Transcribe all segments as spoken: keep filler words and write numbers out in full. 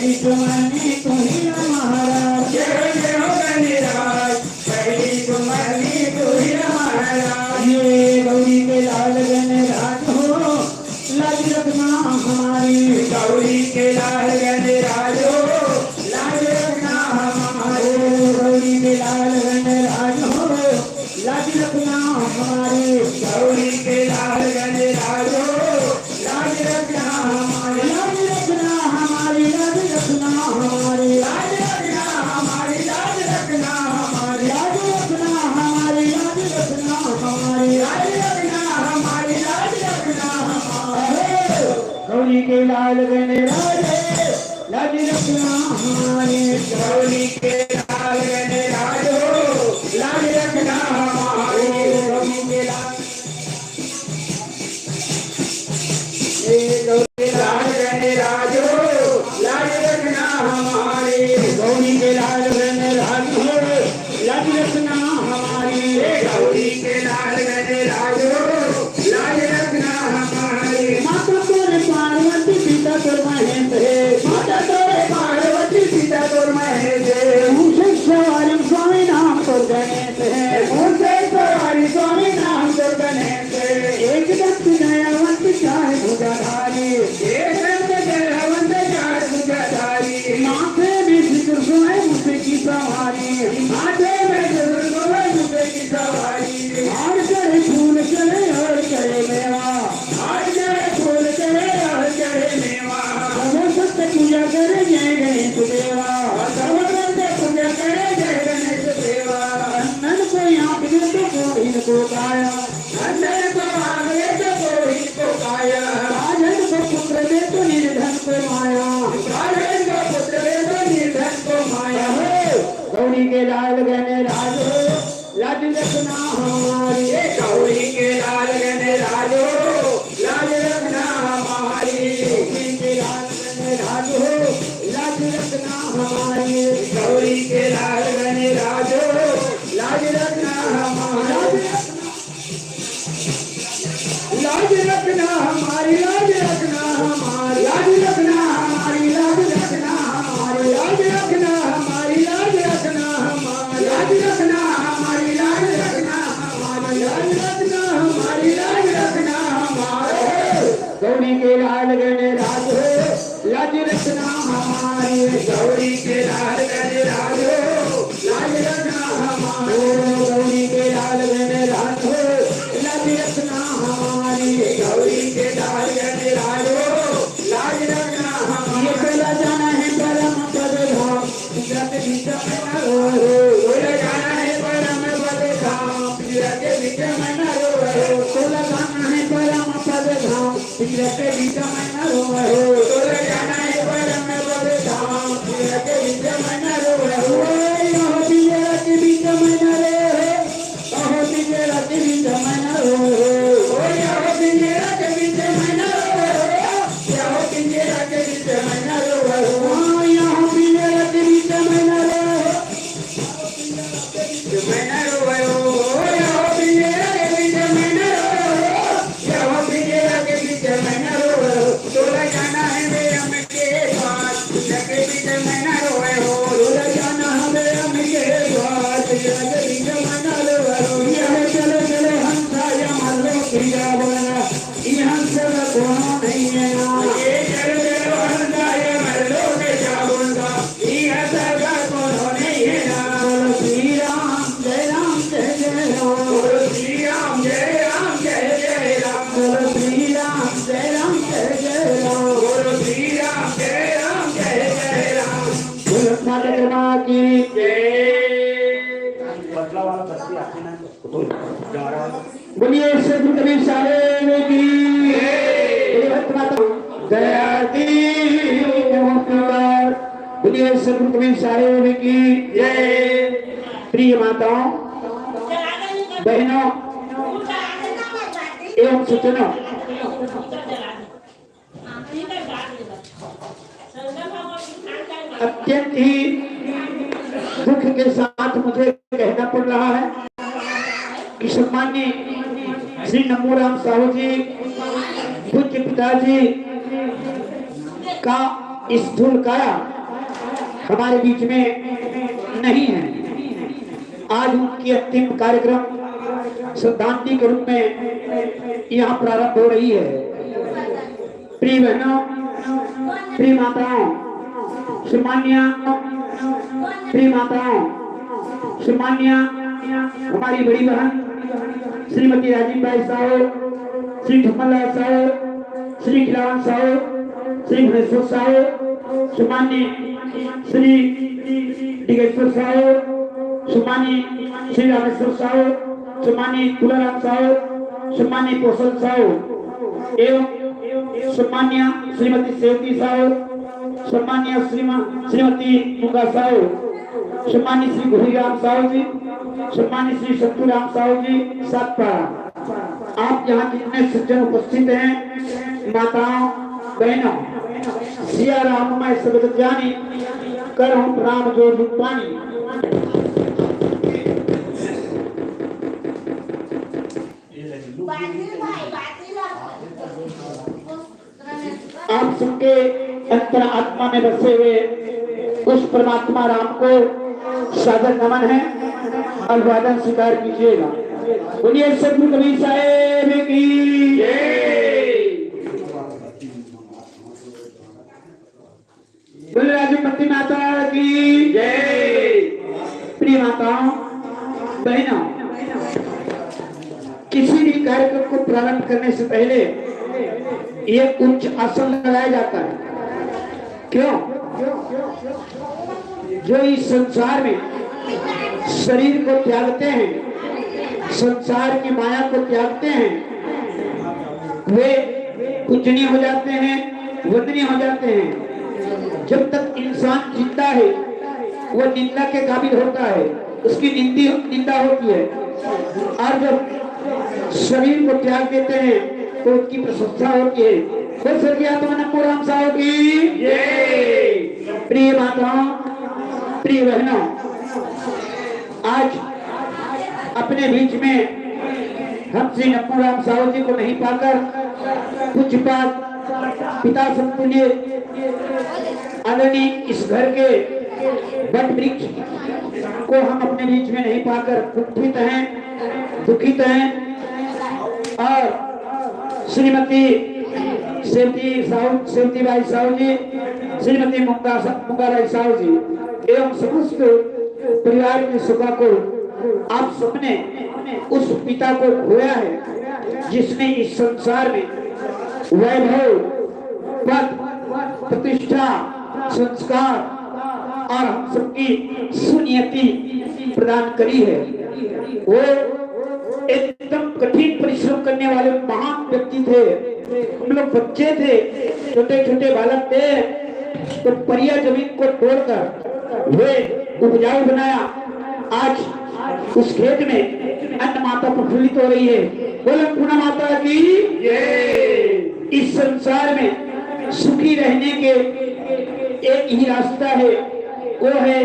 पहली चुमनी तुहिला महाराज। जय हो, जय हो गणराज, पहली चुमनी तुहिला महाराज। ये गौरी के लाल गणराज हो, लाज रखना हमारी। गौरी के लाल गणराज हो, लाज रखना हमारी। गौरी के लाल गणराज हो, लाज रखना हमारी। गौरी के लाल गणराज हो, लाज रखना हमारी। लाज रखना हमारी, लाज रखना हमारी। लाज रखना हमारी, लाज रखना हमारी। लाज रखना हमारी, लाज रखना हमारी। लाज रखना हमारी, लाज रखना हमारी। गौरी के लाल गणराज हो, लाज रखना हमारी। गौरी के लाल गणराज हो, लाज रखना हमारी। गौरी के लाल, ए गौरी के लाल गणराज हो, लाज रखना हमारी। गौरी के लाल गणराज हो, लाज रखना हमारी। ए गौरी के लाल गणराज हो, लाज रखना हमारी। माता तोरे पार्वती, पिता तोर महेश हे। माता तोरे पार्वती, पिता तोर महेश हे। मूषक सवारी स्वामी नाम तोर गणेश हे। मूषक सवारी स्वामी नाम तोर गणेश हे। एकदंत दयावंत चार भुजाधारी। एकदंत दयावंत चार भुजाधारी। माथे में सिंदूर सोहे मूषक की सवारी। माथे में सिंदूर सोहे मूषक की सवारी। हार चढ़े फूल चढ़े और चढ़े मेवा। हार चढ़े फूल चढ़े और चढ़े मेवा। सब संत पूजा करे जय गणेश देवा। सब संत पूजा करे जय गणेश देवा। अंधन को आँख दे तो कोढ़िन को काया। अंधन को आँख दे तो कोढ़िन को काया। राजन को पुत्र दे तो निर्धन को माया। राजन को पुत्र दे तो निर्धन को माया। गौरी के लाल गणराज हो, लाज रखना हमारी। ए गौरी के लाल गणराज हो, लाज रखना हमारी। गौरी के लाल गणराज हो, लाज रखना हमारी। गौरी के लाल गणराज हो, लाज रखना हमारी। लाज रखना हमारी, लाज रखना हमारी। लाज रखना हमारी, लाज रखना हमारी। लाज रखना हमारी, लाज रखना हमारी। लाज रखना हमारी, लाज रखना हमारी। लाज रखना हमारी, लाज रखना हमारी। गौरी के लाल गणराज हो, लाज रखना हमारी। गौरी के लाल गणराज हो, लाज रखना हमारी। गौरी के लाल गणराज हो, लाज रखना हमारी। गौरी के लाल गणराज हो, लाज रखना हमारी। ये टोला जाना है परम पद धाम, पिंजरा के बीच में ना रो। टोला जाना है परम पद धाम, पिंजरा के बीच में ना रो। टोला जाना है परम पद धाम, पिंजरा के बीच में ना रो। टोला जाना है परम पद धाम, पिंजरा के बीच में ना रो। ओ, यहाँ पिंजरा के बीच में ना रो। कहो पिंजरा के बीच में ना रो। ओ, यहाँ पिंजरा के बीच में ना रो। यहाँ पिंजरा के बीच में ना रो। हाँ, यहाँ पिंजरा के बीच में ना रो। मैं ना रोवै हो, या हो पिंजरा के बीच में ना रोवै हो, या हो पिंजरा के बीच में ना रोवै हो। टोला जाना है बे अम्म के पास, पिंजरा के बीच में ना रोवै हो। टोला जाना है बे अम्म के पास, पिंजरा के बीच में ना रोवै हो। ये चलो चलो हंसा या मल्लो पिंजरा बोला। इहाँ सब कोनो नइ हे ना। ये चलो चलो हंसा या मल्लो के साबुन का। इहाँ सब कोनो नइ हे ना। बोलो श्री राम जय राम जय जय राम। बोलो श्री राम जय राम जय जय राम। बोलो श्री राम जय राम जय जय राम। बोलो श्री राम जय राम जय जय राम। बोलो नाथ धर्मा की जय। बदला वाला बस्ती आती ना। बोलिए सतगुरु कबीर साहेब की। बोलिए भक्त माता दया की। बोलिए सतगुरु कबीर साहेब की जय। प्रिय माताओं, बहनों एवं सज्जनों, अत्यंत ही दुख के साथ मुझे कहना पड़ रहा है कि सम्माननीय श्री नमूराम साहू जी, पूज्य पिताजी का स्थूलकाय हमारे बीच में नहीं है। आज उनकी अंतिम कार्यक्रम श्रद्धांजलि के रूप में यहाँ प्रारंभ हो रही है। प्रिय बहनों, प्रिय माताओं, सम्मान्य प्रिय माताओं, सम्मान्य हमारी बड़ी बहन श्रीमती राजीव बाई साहू, श्री ठुमला साहू, श्री खिलावन साहू, श्री भुवनेश्वर साहू, सम्मान्य श्री डिगेश्वर साहू, सम्मान्य श्री रामेश्वर साहू, सम्मान्य तुलाराम साहू, सम्मान्य पोषण साहू एवं सम्मान्य श्रीमती सेवती साहू, सम्मान्य श्रीमा-, श्रीमती मुंगा साहू, सम्मान्य श्री घोड़ीराम साहू जी, सम्मान्य श्री सत्तूराम साहू जी, सातपारा। आप यहाँ जितने सज्जन उपस्थित हैं, माताओं, बहनों, सिया राम मैं सबद जानी, करहूँ प्रणाम जोर जुग पानी। आप सबके अंतरात्मा में बसे हुए उस परमात्मा राम को सादर नमन है। अभिवादन स्वीकार कीजिएगा। बोलिए सतगुरु कबीर साहेब की जय। बोले राजू पति माता की जय। प्रिय माताओं, बहनों, किसी भी कार्यक्रम को प्रारंभ करने से पहले एक उच्च आसन लगाया जाता है। क्यों? जो इस संसार में शरीर को त्यागते हैं, संसार की माया को त्यागते हैं, वे पूजनीय हो जाते हैं, वंदनीय हो जाते हैं। जब तक इंसान जिंदा है, वो निंदा के काबिल होता है, उसकी निंदी निंदा होती है। और जब शरीर को त्याग देते हैं, तो उसकी प्रशंसा होती है। बोल स्वर्गीय आत्मा नमो राम साहू की जय। प्रिय माताओं, प्रिय बहनों, आज अपने बीच में हम श्री नमो राम साहू जी को नहीं पाकर पूज्यपाद पिता समतुल्य आदरणीय इस घर के वट वृक्ष को हम अपने बीच में नहीं पाकर कुंठित हैं, दुखित हैं। और श्रीमती सेवती साहू, सेवती बाई साहू जी, श्रीमती मुंगा सा-, मुंगा राय साहू जी एवं समस्त परिवार की शोभा को आप सबने उस पिता को खोया है, जिसने इस संसार में वैभव, पद, प्रतिष्ठा, संस्कार और हम सबकी सुनियति प्रदान करी है। वो एकदम कठिन परिश्रम करने वाले महान व्यक्ति थे। हम लोग बच्चे थे, छोटे छोटे बालक थे, तो परिया जमीन को तोड़कर वे उपजाऊ बनाया। आज उस खेत में अन्नमाता प्रफुल्लित हो रही है। बोलो पूर्ण माता की जय। इस संसार में सुखी रहने के एक ही रास्ता है, वो है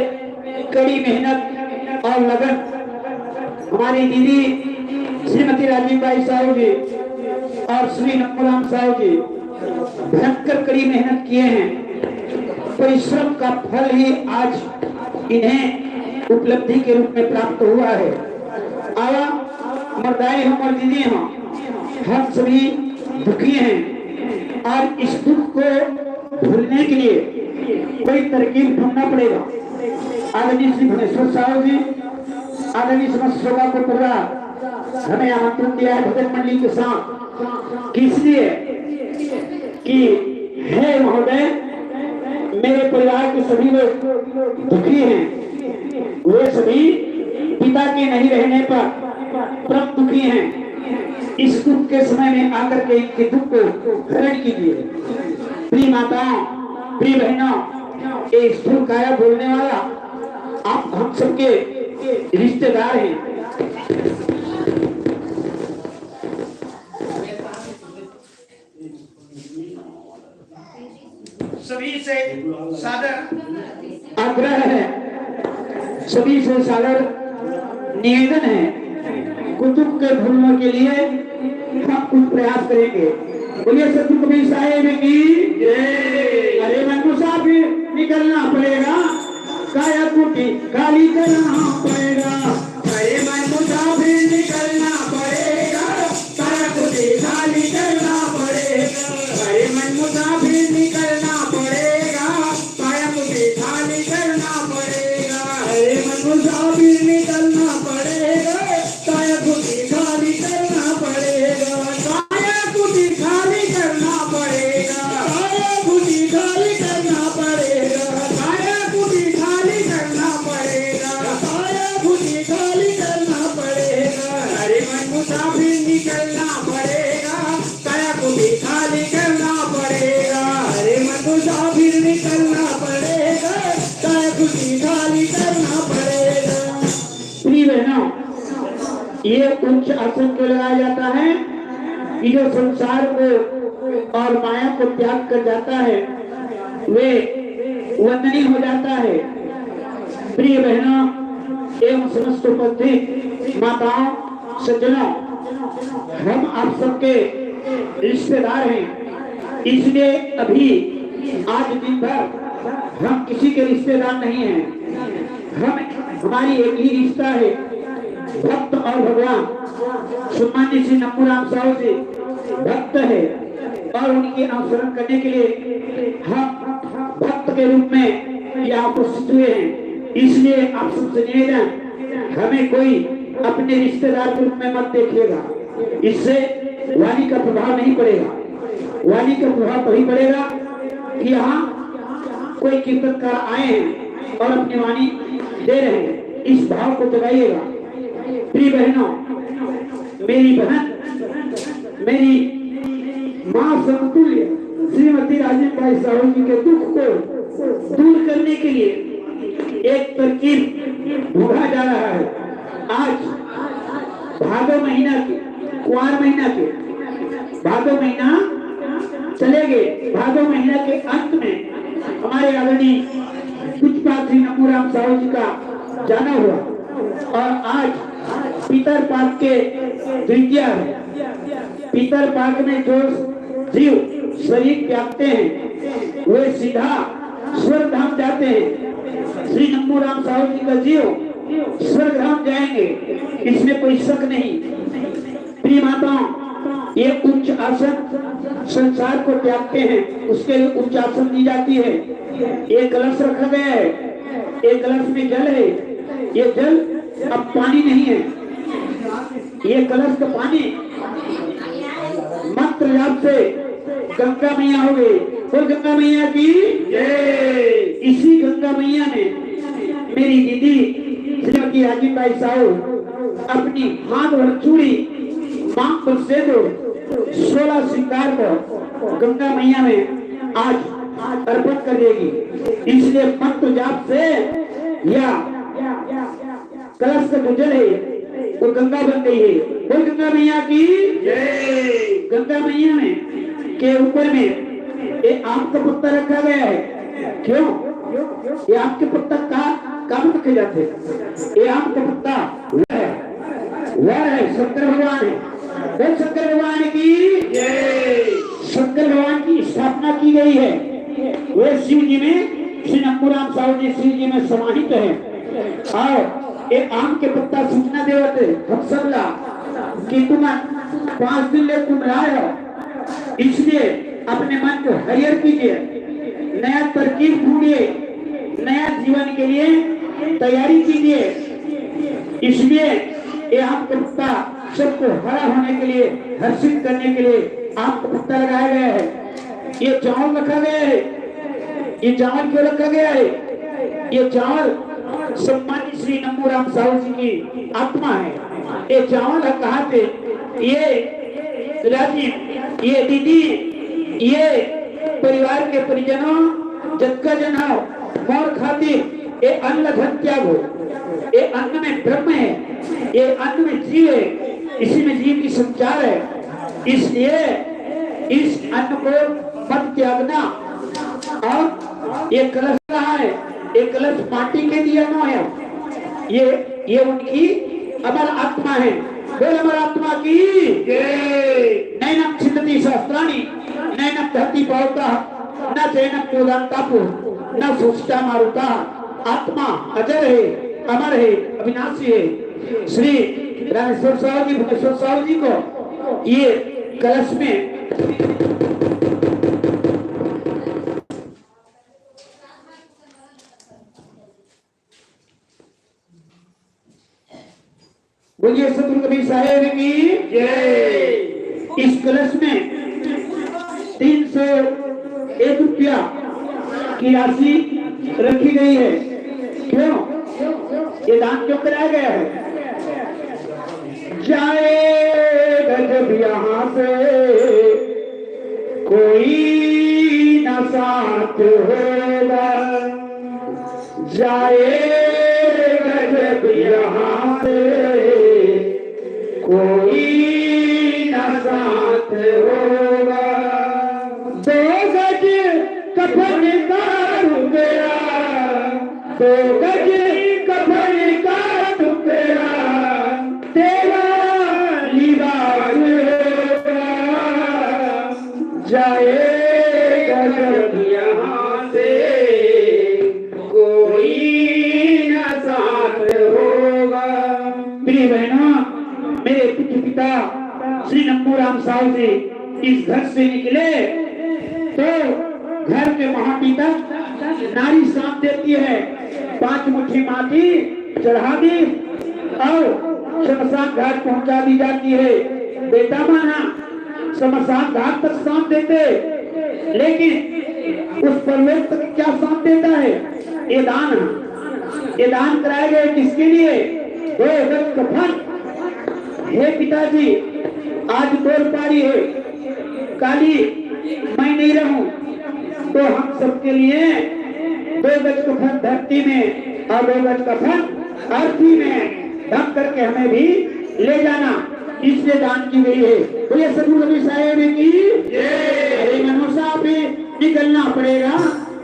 कड़ी मेहनत और लगन। हमारी दीदी श्रीमती राजीव बाई साहू जी और श्री नमोराम साहू जी भयंकर कड़ी मेहनत किए हैं। परिश्रम का फल ही आज इन्हें उपलब्धि के रूप में प्राप्त हुआ है। आवा, हमर दाई हो, हमर दीदी हो, हम सभी दुखी हैं और इस दुख को भूलने के लिए कोई तरकीब ढूंढना पड़ेगा। आदरणीय श्री भुवनेश्वर साहू जी, आदरणीय समस्त शोभा को परिवार हमें आमंत्रण दिया है भजन मंडली के साथ, कि इसलिए कि हे महोदय, मेरे परिवार के सभी लोग दुखी हैं, वे सभी पिता के नहीं रहने पर परम दुखी हैं। इस दुख के समय में आकर के इनके दुख को हरण कीजिए। प्रिय माताओं, प्रिय बहनों, ये स्थूल काया बोलने वाला आप हम सबके रिश्तेदार हैं। सभी से सादर आग्रह है, सभी से सादर निवेदन है, कुतुब के भूलने के लिए हम कुछ प्रयास करेंगे। बोलिए सतगुरु कबीर साहेब की जय। अरे मंजू साहब। फिर निकलना पड़ेगा, काया कुटी खाली करना पड़ेगा। अरे मन मुसाफिर निकलना पड़ेगा, काया कुटी खाली करना पड़ेगा। अरे मन मुसाफिर निकलना पड़ेगा, काया कुटी खाली करना पड़ेगा। अरे मन मुसाफिर निकलना पड़ेगा, काया कुटी खाली करना पड़ेगा। काया कुटी खाली करना पड़ेगा। काया कुटी खाली करना पड़ेगा। काया कुटी खाली करना पड़ेगा। काया कुटी खाली करना पड़ेगा। अरे मन मुसाफिर निकलना पड़ेगा। काया कुटी खाली करना पड़ेगा। अरे मन मुसाफिर निकलना पड़ेगा। काया कुटी खाली करना पड़ेगा। प्रिय बहनों, ये उच्च आसन को लगाया जाता है कि जो संसार को और माया को त्याग कर जाता है, वे वंदनीय हो जाता है। प्रिय बहनों एवं समस्त उपस्थित माताओं, सज्जनों, हम आप सबके रिश्तेदार हैं, इसलिए अभी आज दिन भर हम किसी के रिश्तेदार नहीं हैं। हम, हमारी एक ही रिश्ता है, भक्त और भगवान। सम्मानित श्री नमूराम साहू जी भक्त है और उनके अनुसरण करने के लिए हम भक्त के रूप में यहाँ उपस्थित हुए हैं। इसलिए आप सबसे निवेदन, हमें कोई अपने रिश्तेदार के रूप में मत देखिएगा। इससे वाणी का प्रभाव नहीं पड़ेगा। वाणी का प्रभाव तभी पड़ेगा कि यहाँ कोई कीर्तनकार आए हैं और अपनी वाणी दे रहे हैं, इस भाव को जगाइएगा। प्रिय बहनों, मेरी बहन, मेरी माँ समतुल्य श्रीमती राजीव बाई साहू जी के दुख को दूर करने के लिए एक तरकीब ढूंढा जा रहा है। आज भादो महीना के, कुंवार महीना के, भादो महीना चले गए, भादो महीना के अंत में हमारे आदरणीय पूज्यपाद श्री नमूराम साहू जी का जाना हुआ और आज पितर पाद के द्वितीया है। पितर पाद में जो जीव शरीर त्यागते हैं, वे सीधा स्वर्ग धाम जाते हैं। श्री नमूराम साहू जी का जीव स्वर्ग धाम जाएंगे, इसमें कोई शक नहीं। प्रिय माताओं, ये उच्च आसन संसार को त्यागते हैं, उसके लिए उच्च आसन दी जाती है। ये कलश रखा गया है, ये कलश में जल है, ये जल अब पानी नहीं है, ये कलश का पानी मंत्र जाप से गंगा मैया हो गई। बोल गंगा मैया की जय। इसी गंगा मैया ने मेरी दीदी श्रीमती राजीव बाई साहू अपनी हाथ भर चूड़ी मांग पर से दो सोलह श्रृंगार को गंगा मैया में आज अर्पण कर देगी। इसलिए मंत्र जाप से या कलश का जो जल है वो गंगा बन गई है। बोल गंगा मैया की जय। गंगा मैया में के ऊपर में ये आम का पत्ता रखा गया है। क्यों? ये आम के पत्ता का काम रखे जाते हैं। ये आम का पत्ता वह है, वह है शंकर भगवान है। बोल शंकर भगवान की जय। शंकर भगवान की स्थापना की गई है। वे शिव जी में, श्री नमूराम साहू जी शिव जी में समाहित है। और ये आम के पत्ता सूचना देवत है हम सब ला कि तुम पांच दिन ले कुमराय हो, इसलिए अपने मन को हरियर कीजिए, नया तरकीब ढूंढिए, नया जीवन के लिए तैयारी कीजिए। इसलिए ये आम का पत्ता सबको हरा होने के लिए, हर्षित करने के लिए आम का पत्ता लगाया गया है। ये चावल रखा गया है। ये चावल क्यों रखा गया है? ये चावल सम्मानित श्री नमूराम साहू जी की आत्मा है। ये चावल ह कहा थे, ये राजीव, ये दीदी, ये परिवार के परिजनों, जतका जन हो, मोर खातिर ये अन्न धन त्यागो। ये अन्न में ब्रह्म है, ये अन्न में जीव है, इसी में जीव की संचार है। इसलिए इस अन्न को मत त्यागना। और ये कलश रहा है, ये कलश माटी के दिया नो है, ये ये उनकी अमर आत्मा है। बोल अमर आत्मा की जय। नैनं छिन्दति सहस्राणि, नैनं दहति पावकः, न चैनम क्रोधम कापु, न शोचिता मारुता, आत्मा अजर है, अमर है, अविनाशी है। श्री रामेश्वर साहू जी, भुवनेश्वर साहू जी को ये कलश में बोलिए सतगुरु कबीर साहेब की जय। इस कलश में तीन सौ एक रुपया की राशि रखी गई है। क्यों, ये दान क्यों कराया गया है? जाए गजब यहाँ से कोई ना साथ होगा, जाए गजब यहाँ से कोई ना साथ होगा। दो गज कफन का टुकड़ा, दो गज कफन का टुकड़ा, तेरा लिबास होगा। जाएगा जब यहाँ से कोई ना साथ होगा। प्रिय बहनों, मेरे पूज्य पिता श्री नमूराम साहू जी इस घर से निकले तो घर के महापिता नारी साथ देती है, पांच मुट्ठी माटी चढ़ा दी और शमशान घाट पहुंचा दी जाती है। बेटा माना शमशान घाट तक साथ देते, लेकिन उस परलोक तक क्या साथ देता है? ये दान, ये दान कराए गए किसके लिए? दो गज कफन। हे पिताजी, आज तोर पारी है, काली मैं नहीं रहूं तो हम सबके लिए दो गज कफन धरती में और दो गज कफन अर्थी में ढक करके हमें भी ले जाना, इसलिए दान की गई है। बोलिए सदगुरु रवि साहेब की। अरे मनुष्य भी निकलना पड़ेगा,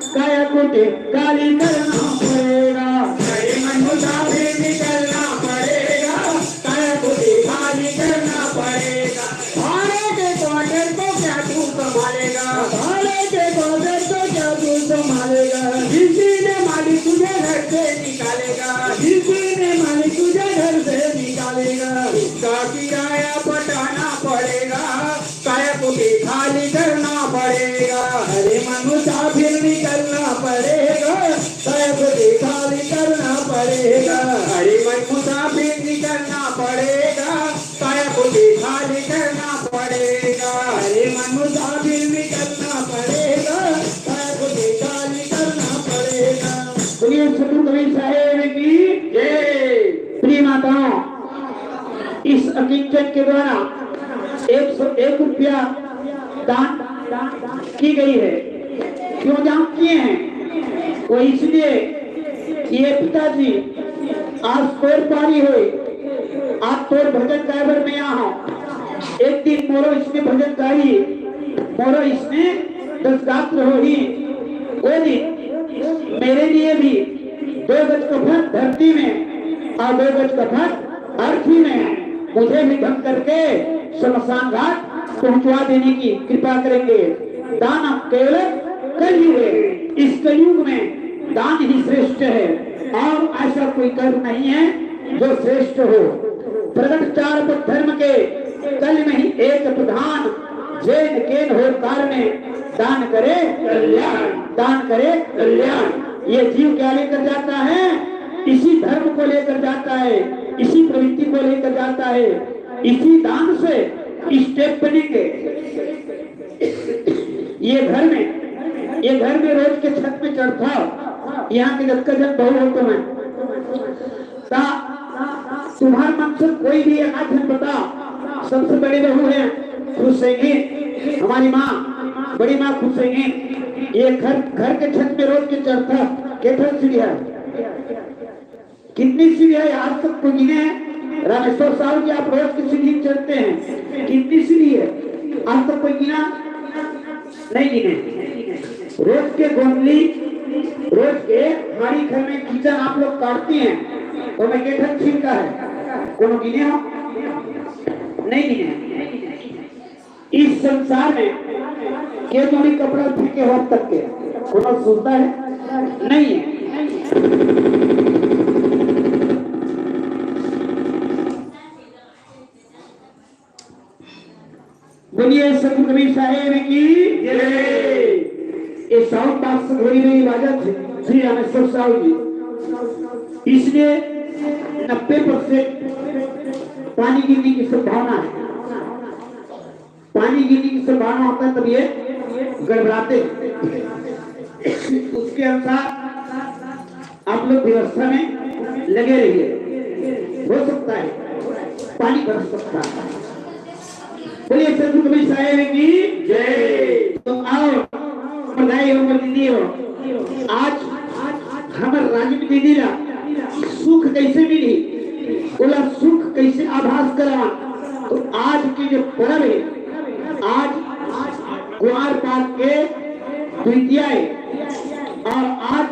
काया को देख काली करना पड़ेगा। अरे मनुष्य भी निकलना पड़ेगा, काया को देख काली करना पड़ेगा। भाड़े के क्वार्टर को क्या तू संभालेगा? भाड़े के क्वार्टर को क्या तू संभालेगा? इसी ने मालिक तुझे घर से निकालेगा। इसी ने मालिक तुझे घर से निकालेगा। इसका किराया पटाना पड़ेगा, काया को भी खाली करना पड़ेगा। अरे मनुष्य फिर निकलना पड़ेगा, काया को भी खाली करना पड़ेगा। अरे मनुष्य फिर निकलना पड़ेगा, काया को भी खाली करना पड़ेगा। अरे मनुष्य फिर निकलना पड़ेगा, काया को भी खाली करना पड़ेगा। बोलिए सतगुरु कबीर साहेब की जय। प्रिय माताओं, इस अकिंचन के द्वारा एक सौ एक रुपया दान की गई है। क्यों दान किए हैं? वो इसलिए कि ये पिताजी आज तोर पारी होय, आज तोर भजन गाय बर मैं यहाँ। एक दिन मोरो इसने भजन गाई, मोरो इसने दस गात्र होही। वो दिन मेरे लिए भी दो गज कफन धरती में और दो गज कफन अर्थी में मुझे भी ढंग करके शमशान घाट पहुंचवा देने की कृपा करेंगे। दानम केवलम कलयुगे, इस कलयुग में दान ही श्रेष्ठ है और ऐसा कोई कर्म नहीं है जो श्रेष्ठ हो। प्रगट चार पथ धर्म के, कलि महि एक प्रधान, जेन केन होत कारने दान करे कल्याण, दान करे कल्याण। ये जीव क्या लेकर जाता है? इसी धर्म को लेकर जाता है, इसी प्रवृत्ति को लेकर जाता है। इसी दान से स्टेप बनेंगे। ये घर में, ये घर में रोज के छत में चढ़थव, यहाँ के जतका झन बहू हो तुमन, ता तुम्हर मन से कोई भी एक आध झन बता, सबसे बड़ी बहू है खुश होंगी, हमारी माँ, बड़ी माँ खुश होंगी। ये घर, घर के छत में रोज के चढ़थव, के ठन सीढ़ी है? कितनी सीढ़ी है? आज तक कोई गिने हैं? रामेश्वर साहू जी, आप रोज की सीढ़ी चढ़ते हैं, कितनी सीढ़ी है? आज तक कोई गिना? नहीं गिने। रोज के गोंदली, रोज के हमारी घर में किचन आप लोग काटते हैं, तो मैं के ठन छिलका है, कोनो गिने हो? नहीं गिने। इस संसार में के जोड़ी कपड़ा फेंके हो अब तक के? कोनो सोचता है? नहीं है। बोलिए सतगुरु कबीर साहेब की जय। ये साउंड बॉक्स घड़ी में बाजत है श्री रामेश्वर साहू जी, इसलिए नब्बे परसेंट पानी गिरने की संभावना है। पानी गिरने की संभावना होता है तब ये गड़बड़ाते हैं। उसके अनुसार आप लोग व्यवस्था में लगे रहिए, हो सकता है पानी बरस सकता है। बोलिए सतगुरु कबीर साहेब की जय। तो आओ, बधाई हो, बधाई हो। आज हमर रागिनी दीदी ला सुख कैसे मिली, ओला सुख कैसे आभास करा, तो आज के जो पर्व है, आज कुआर पाक के द्वितीया है और आज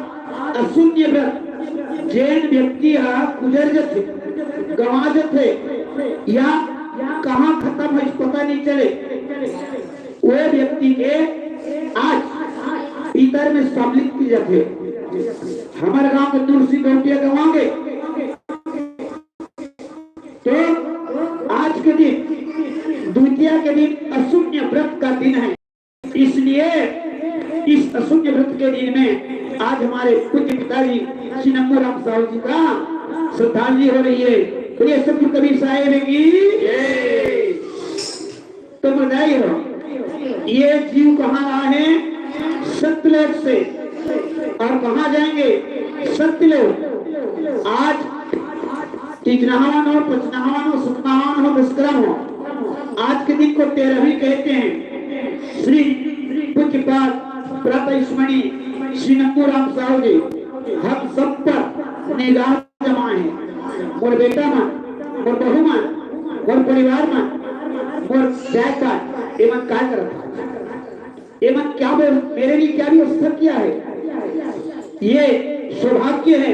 अशुन्य व्रत जेन व्यक्ति ह गुजर जथे, गंवा जथे या कहाँ खत्म है पता नहीं चले, वो व्यक्ति के आज पितर में सम्मिलित की जाथे। हमर गांव के तुलसी गौटिया गंवा गे, तो आज के दिन, द्वितीया के दिन अशुन्य व्रत का दिन है, इसलिए इस अशुन्य व्रत के दिन में आज हमारे पूज्य पिताजी श्री नंदू राम साहू जी का श्रद्धांजलि हो रही है। बोलिए सतगुरु कबीर साहेब की जय। तो बधाई हो। ये जीव कहाँ आए हैं? सत्यलोक से। और कहाँ जाएंगे? सत्यलोक। आज तीजनावन हो, पचनावन हो, सतनावन हो, दसकरम हो, आज के दिन को तेरहवीं कहते हैं। श्री पूज्यपाद प्रातः स्मरणीय श्री नंदू राम साहू जी हम सब पर निगाह जमाए हैं। मोर बेटा मन, मोर बहू मन, मोर परिवार मन, मोर जायका, एमन काय करत हे? एमन क्या बोल, मेरे लिए क्या व्यवस्था किया है? ये सौभाग्य है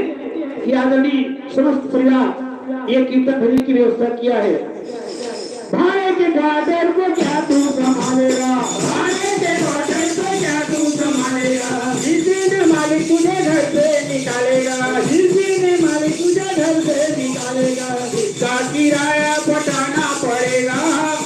कि आदरणीय समस्त परिवार ये कीर्तन भजन की व्यवस्था किया है। भाड़े के क्वार्टर को क्या तू संभालेगा? भाड़े के क्वार्टर को क्या तू संभालेगा? जिस दिन मालिक तुझे घर से निकालेगा, जिस दिन मालिक तुझे घर से निकालेगा, इसका किराया पटाना पड़ेगा,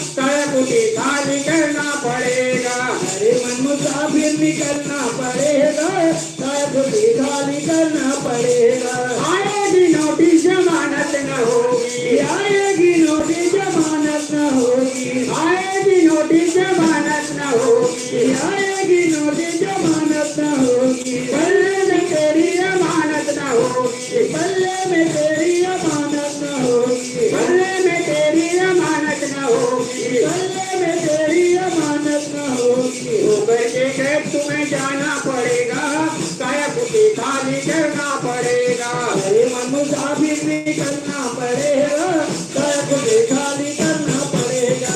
सड़क उठे खाली करना पड़ेगा। अरे मन मुसाफिर निकलना पड़ेगा, सड़क उठे खाली करना पड़ेगा। आएगी नोटिस जमानत न होगी, आएगी नोटिस जमानत न होगी, आएगी नोटिस जमानत न होगी, आएगी नोटिस जमानत न होगी। बल्ले में तेरी अमानत न होगी, बल्ले में तेरी अमानत न होगी, बल्ले में तेरी अमानत न होगी, बल्ले में तेरी अमानत न होगी। होकर के कैद तुम्हें जाना पड़ेगा, सड़क उठे खाली करना पड़ेगा। अरे मन मुसाफिर निकलना पड़ेगा, सड़क उठे खाली करना पड़ेगा।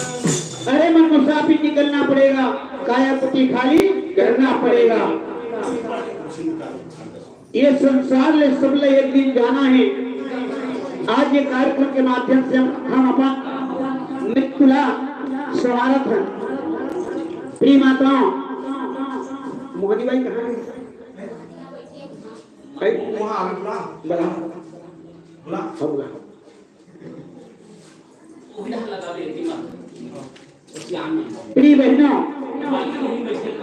अरे मन मुसाफिर निकलना पड़ेगा, काया पति खाली करना पड़ेगा। ये संसार ले सब ले एक दिन जाना है। आज ये कार्यक्रम के माध्यम से हम, हम अपन मृत्यु ला संवारत हैं। प्रिय माताओं, मोहनी बाई कहाँ है? भाई, वहाँ आ, बुला। बुला। बुला। हाँ, बुला। प्रिय बहनों,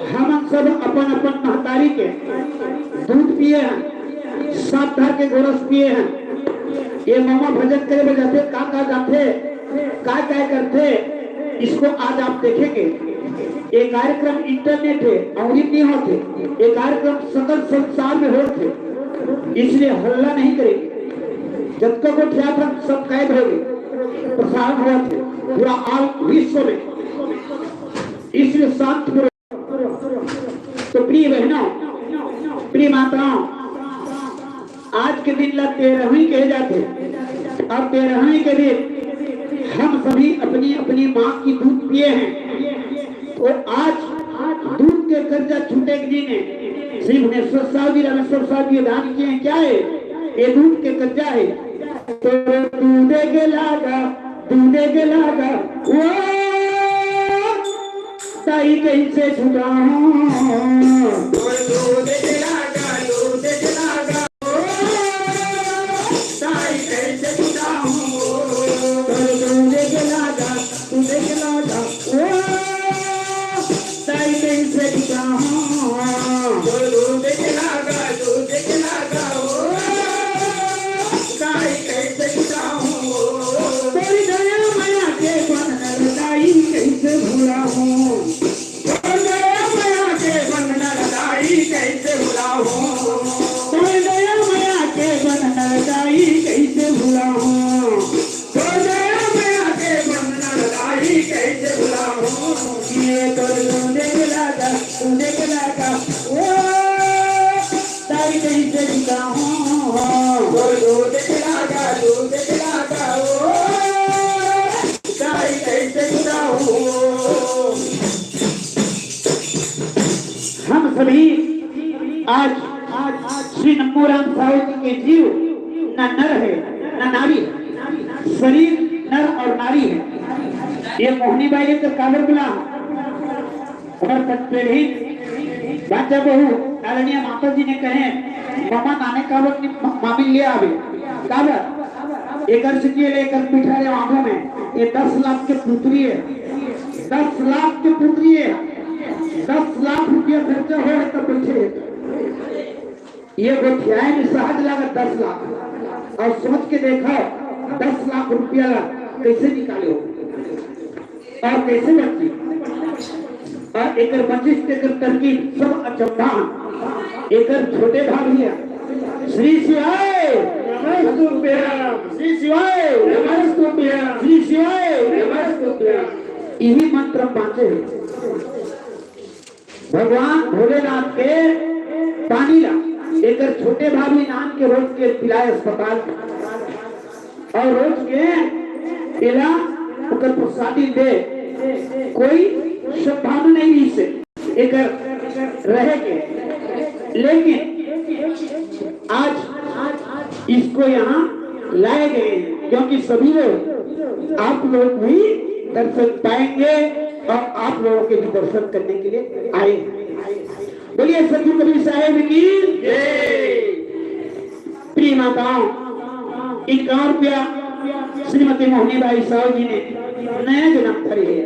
हमन सब अपन अपन महतारी के दूध पिए हैं, सात धार के गोरस पिए हैं। ये ममा भजन करे बर जाथे, का का गाथे, का का करथे, इसको आज आप देखेंगे। ये कार्यक्रम इंटरनेट है, अवरी नहीं होते। ये कार्यक्रम सकल संसार में होते, इसलिए हल्ला नहीं करेंगे। जतका गोठियाथन सब कैद हो गए, प्रसारण हुआ थे पूरा all विश्व में, इसलिए शांतिपूर्वक। तो प्रिय बहनों, प्रिय माताओं, आज के दिन ला तेरहवीं कहे जाते। अब तेरहवीं के दिन हम सभी अपनी अपनी माँ की दूध पिए हैं। तो आज दूध के कर्जा छूटे के दिन है। श्री भुवनेश्वर साहब जी, रामेश्वर साहब जी दान किए हैं, क्या है? ये दूध के कर्जा है। तो दूधे के लागा, दूधे के लागा, वो ताई कइसे छुटाहूँ? तोर दूध के लागा, दूध के लागा, ओ, ताई कइसे छुटाहूँ? तोर दूध के लागा, दूध के लागा, ओ, ताई कइसे छुटाहूँ? तोर दूध के लागा, दूध के लागा, ओ, ताई कइसे छुटाहूँ? तोरी दया मया के बनल ताई कइसे भुलाहूँ? तोर दया मया के बनल ताई कइसे भुलाहूँ? तोर दया मया के बनल ताई कइसे भुलाहूँ? तोर दया मया के बनल ताई कइसे भुलाहूँ? ये तोर दूध के लागा, दूध के लागा, ओ, ताई कइसे छुटाहूँ? तोर दूध के लागा, दूध के लागा, ओ, ताई कइसे छुटाहूँ? हम सभी आज, आज श्री नम्मू राम साहू जी के जीव न नर है, न नारी है। शरीर नर और नारी है। ये मोहनी बाई के तो काबर बुला, हमर पीढ़ी बाचा बहू आदरणीय माता जी ने कहे, "मामा नाने काबर नि-, म-, मामी ले आवे।" काबर? एकर सिटिये ले एकर पीठा ले आगू में, ये दस लाख के पुत्री है, दस लाख के पुत्री है, दस लाख रुपया खर्चा हो तब बैठे है। ये गोठियाए में सहज लागत दस लाख, और सोच के देखो, दस लाख रुपया ला कैसे निकाले हो और कैसे बची, और एकर बचिस के एकर तरकीब सब अचंभा। एकर छोटे भाभी है, श्री शिवाय नमस्तुभ्यं, श्री शिवाय नमस्तुभ्यं, श्री शिवाय नमस्तुभ्यं। यही मंत्र बांचे हैं। भगवान भोलेनाथ के पानी ला एकर छोटे भाभी नान के रोज के पिलाए अस्पताल में, और रोज के एला ओकर प्रसादी दे। कोई संभावना नहीं रही से एकर रहे के, लेकिन आज इसको यहाँ लाए गए हैं, क्योंकि सभी लोग, आप लोग भी दर्शन पाएंगे और आप लोगों के भी दर्शन करने के लिए आए हैं। बोलिए सतगुरु कबीर साहेब की जय। प्रिय माताओं, इक्यावन रुपया श्रीमती मोहनी बाई साहू जी ने नया जन्म धरे है,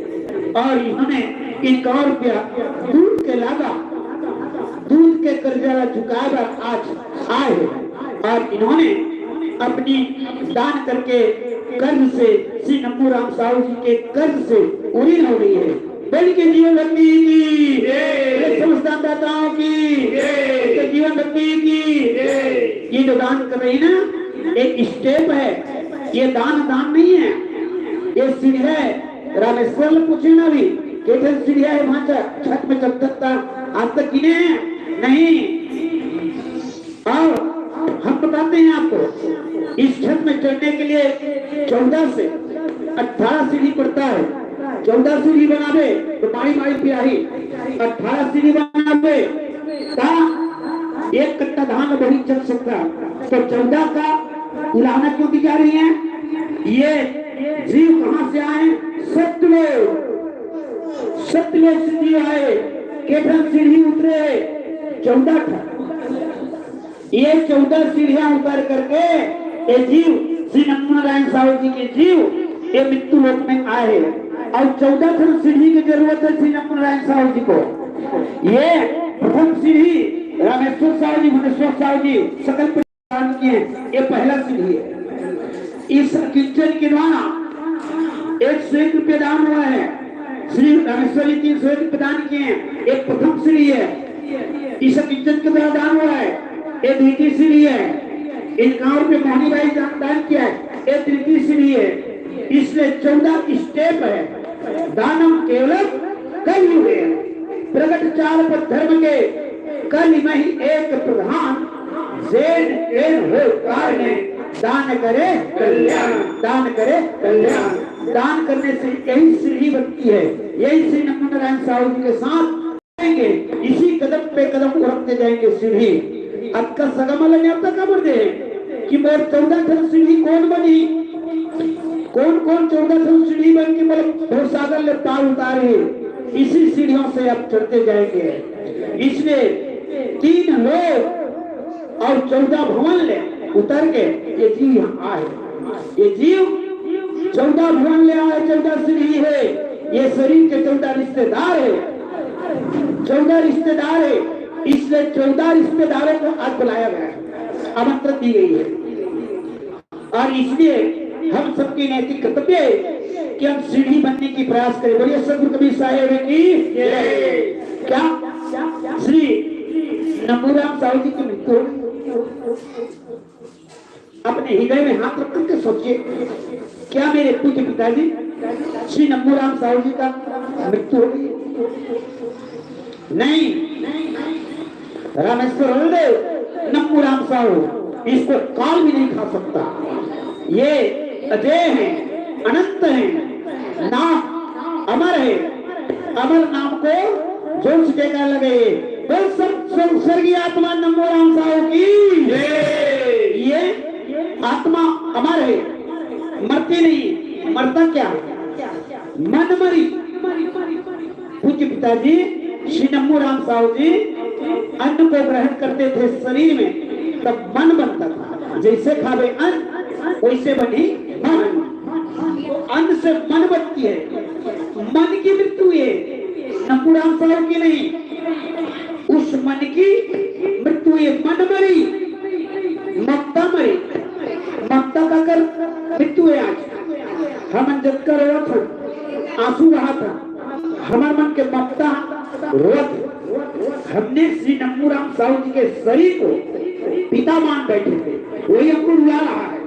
और इन्होंने इक्यावन रुपया दूध के लागा, दूध के कर्जा ला चुकाए बर आज आए हैं, और इन्होंने अपनी दान करके कर्ज से, श्री नम्मू राम साहू जी के कर्ज से उरीन हो गई है। बोल के जीवन भक्ति की जय। बोले समस्त दानदाताओं की जय। बोल के जीवन भक्ति की जय। ये जो दान कर रही ना, एक स्टेप है। ये दान, दान नहीं है, ये सीढ़ी है। रामेश्वर ले पूछे ना भी, केठन सीढ़ी है वहां, छत में चढ़ सकता, आज तक गिने हैं? नहीं। और हम बताते हैं आपको, इस छत में चढ़ने के लिए चौदह से अठारह सीढ़ी पड़ता है। चौदह सीढ़ी बनावे तो माई माई पियाही, अठारह सीढ़ी बनावे ता एक कट्टा धान वही चढ़ सकता है। तो चौदह का उलाहना क्यों दी जा रही है? ये जीव कहां से आए? सतलोक, सतलोक से जीव आए, केठन सीढ़ी उतरे, चौदह ठन। ये चौदह सीढ़ियां उतर करके ये जीव, श्री नमनारायण साहू जी के जीव, ये मृत्यु लोक में आए हैं। और चौदह ठन सीढ़ी की जरूरत है श्री नमनारायण साहू जी को। ये प्रथम सीढ़ी रामेश्वर साहू जी, भुवनेश्वर साहू जी, सकल प्रदान किए, ये पहला सीढ़ी है। इस किंचन के द्वारा एक सौ एक रुपये दान हुआ है। श्री रामेश्वर जी तीन सौ एक रुपये दान किए हैं, एक प्रथम सीढ़ी है। इस किंचन के द्वारा दान हुआ है, ये द्वितीय सीढ़ी है। इक्यावन रुपये मोहनी बाई दान, दान किया है, ये तृतीय सीढ़ी है। इसलिए चौदह स्टेप है। दानम केवलम कलयुगे, प्रगट चार पथ धर्म के, कलि महि एक प्रधान, जेन केन हो कारणे, दान करे कल्याण, दान करे कल्याण। दान करने से यही सीढ़ी बनती है, यही श्री नमनारायण साहू जी के साथ जाएंगे, इसी कदम पे कदम उरकते जाएंगे सीढ़ी। अतका सगा मन ला न्योता काबर दे कि मोर चौदह ठन सीढ़ी कोन बनी, कोन कोन चौदह ठन सीढ़ी बन के मोला भवसागर ले पार उतारही। इसी सीढ़ियों से आप चढ़ते जाएंगे। इसलिए तीन लोक और चौदह भुवन ले उतर के ये जीव यहाँ आए। ये जीव चौदह भुवन ले आए, चौदह सीढ़ी है, ये शरीर के चौदह रिश्तेदार है, चौदह रिश्तेदार है, इसलिए चौदह रिश्तेदारों को आज बुलाया गया है, आमंत्रण दी गई है। और इसलिए हम सबकी नैतिक कर्तव्य है कि हम सीढ़ी बनने की प्रयास करें। बोलिए सदगुरु कबीर साहेब की। क्या श्री नमूराम साहू जी की मृत्यु हो गई? अपने हृदय में हाथ रख करके सोचिए, क्या मेरे पूज्य पिताजी श्री नमूराम साहू जी का मृत्यु हो गई? नहीं। रामेश्वर हलदेव, नमूराम साहू, इसको काल भी नहीं खा सकता। ये अजय हैं, अनंत हैं, नाम अमर है। अमर नाम को जो छिटेगा लगे। बोल सब, सब स्वर्गीय आत्मा नमूराम साहू की। ये आत्मा अमर है, मरती नहीं। मरता क्या है? मन मरी। पूज्य पिताजी श्री नमूराम साहू जी अन्न को ग्रहण करते थे शरीर में, तब मन बनता था। जैसे खावे अन्न, वैसे बनी मन। तो अन्न से मन बनती है, मन की मृत्यु है, नमूराम साहू की नहीं। उस मन की मृत्यु ये मन मरी, ममता मरी। ममता का कर मृत्यु है आज। हमन जतका रोवत हन, आंसू बहात हन, हमर मन के ममता रोवत हे। हमने श्री नमूराम साहू जी के शरीर को पिता मान बैठे थे, वही हमको रुला रहा है।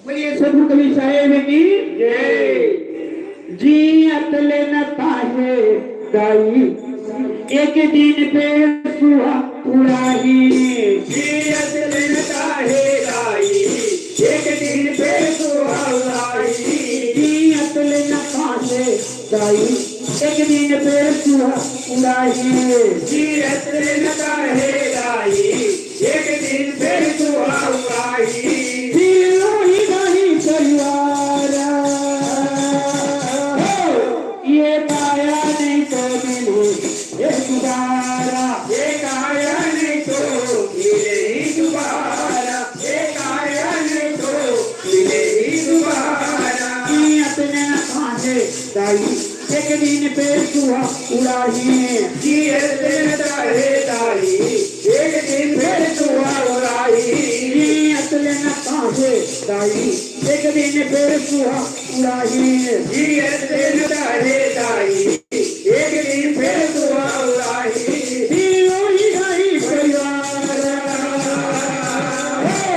बोलिए सदगुरु कबीर साहेब की जय। जियत ले न पाहे दाई, एक दिन पे सुहा उड़ाही। जियत ले न पाहे दाई, एक दिन पे सुहा उड़ाही। जियत ले न पाहे दाई, एक दिन पे सुहा उड़ाही। जियत ले न पाहे दाई, एक दिन पे सुहा उड़ाही। फिर रोही गाही परिवार, हो, ये काया नहीं तो मिले ये दोबारा। ये काया नहीं तो मिले ही दोबारा। ये काया नहीं तो मिले ही दोबारा। जियत ले न पाहे दाई, एक दिन पे सुहा उड़ाही। जियत ले न पाहे दाई, एक दिन पे सुहा उड़ाही। जियत ले न पाहे दाई, एक दिन पे सुहा उड़ाही। जियत ले न पाहे दाई, एक दिन पे सुहा उड़ाही। फिर रोही गाही परिवार, हो,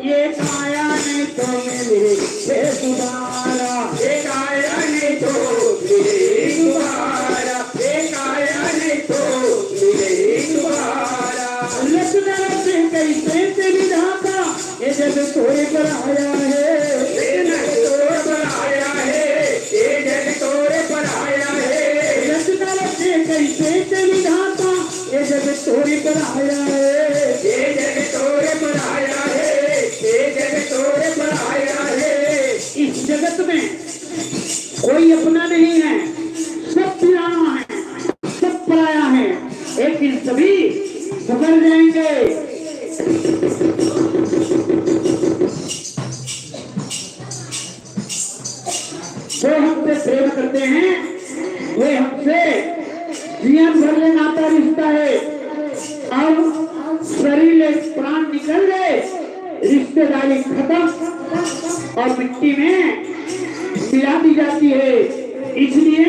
ये काया नहीं तो मिले ये दोबारा। ये काया नहीं तो मिले दोबारा। ये काया नहीं तो मिले दोबारा। रचना रचे कैसे ते विधाता, ये जग तोरे पर आया है। ये जग तोरे पर आया है। ये जग तोरे पर आया है। रचना रचे कैसे ते विधाता, ये जग तोरे पर आया है। ये जग तोरे पर आया है। ये जग तोरे पर आया है। इस जगत में कोई अपना नहीं है, सब पराया है, सब पराया है। एक दिन सभी मुकर जाएंगे। जो हमसे प्रेम करते हैं, वे हमसे जीवन भर ले नाता रिश्ता है। अब शरीर ले प्राण निकल गए, रिश्तेदारी खत्म और मिट्टी में मिला दी जाती है। इसलिए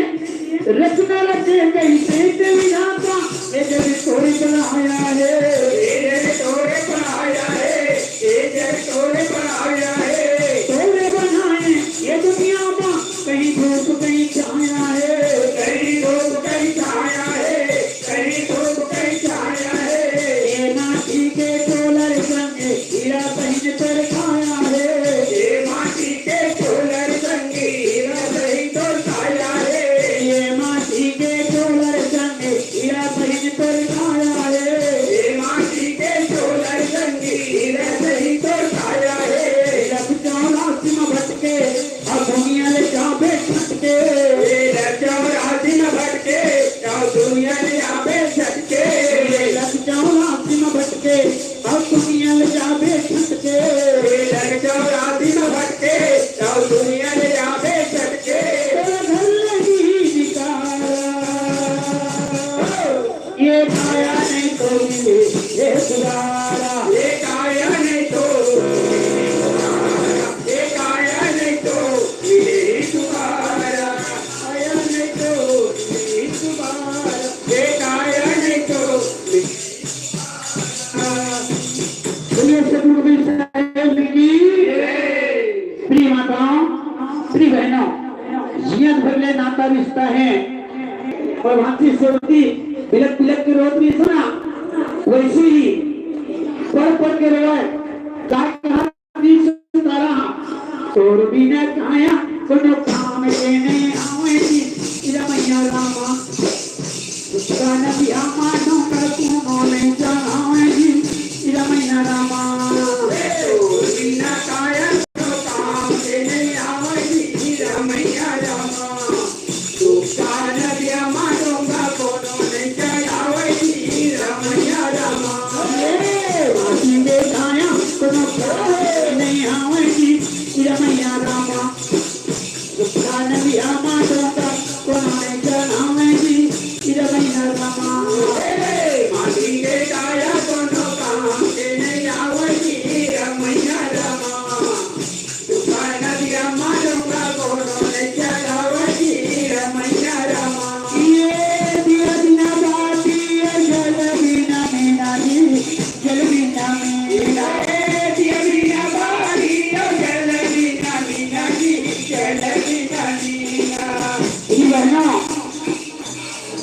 रचना रचे कहीं से विधाता, ये जग तोरे पर आया है। ये जग तोरे पर आया है। ये जग तोरे पर आया है। तोरे बनाए ये दुनिया मा, कहीं धूप कहीं छाया है। कहीं धूप कहीं छाया है। कहीं धूप कहीं छाया है। ये माटी के डोलर संग हीरा पहिन कर खाया है। ये माटी के डोलर संग हीरा पहिन कर खाया है। ये माटी के डोलर संग हीरा पहिन कर खाया है। ये माटी के डोलर संग के। ए लग जाओ राती में भटके, जाओ दुनिया ले आवे झटके। ए लग जाओ राती में भटके, अब दुनिया ले आवे झटके। ए लग जाओ राती में भटके, जाओ दुनिया ले आवे झटके। तेरा घर नहीं निकाला। ये काया नहीं तो मिले ये दोबारा। ये काया नहीं तो, ये काया नहीं तो मिले दोबारा। काया नहीं तो मिले दोबारा। ये काया नहीं तो मिले। बोलिए सतगुरु गोविंद साहिब की। प्रिय माताओं, प्रिय बहनों, जियत भर ले नाता रिश्ता है। और भांति सेवती बिलक बिलक के रोत रहिस ना, वैसे ही पढ़ पढ़ के रोए। का कहा बीच तारा, तोर बिना काया कोनो काम के नहीं आवे जी, इरा मैया रामा। उसका नदिया मानो का कोनो नहीं जावे जी, इरा मैया रामा। तोर बिना काया कोनो काम के नहीं आवे जी, इरा मैया रामा।